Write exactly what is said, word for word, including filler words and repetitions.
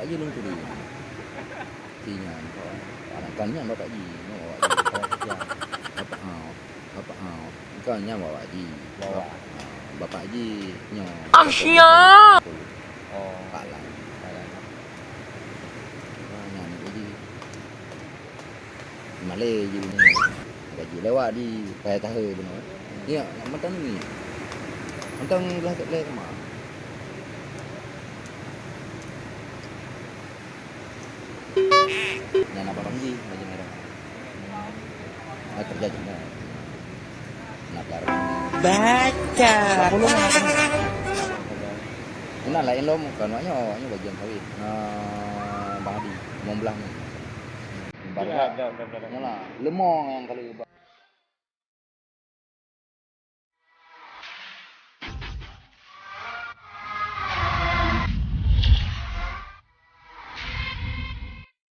Laju lôn turi. Si nyan, anak kan nyan bapak ji, nyoe bapak ji, bapak ji. Bapak, ah, bapak, ah, kan nyan bapak ji. Bapak. Ah, bapak ji nyoe. Ah, sia. Oh. Pak Lan. Pak Lan. Ah, nyan bapak ji. Malée jih bunoe. Gaji lewat di payah tahe bunoe. Ya, mantong ni. Mantong belah kat leh sama. Nyan apa bang ji baju merah. Ah, kerja juga. Nak barang. Baca. Nah, lain lom kan, maknyo, maknyo bagian kawin. Nah, Bang Adi, limong belas ni. Baru dah, dah, dah, dah, dah. Nyolah, lemong yang kalau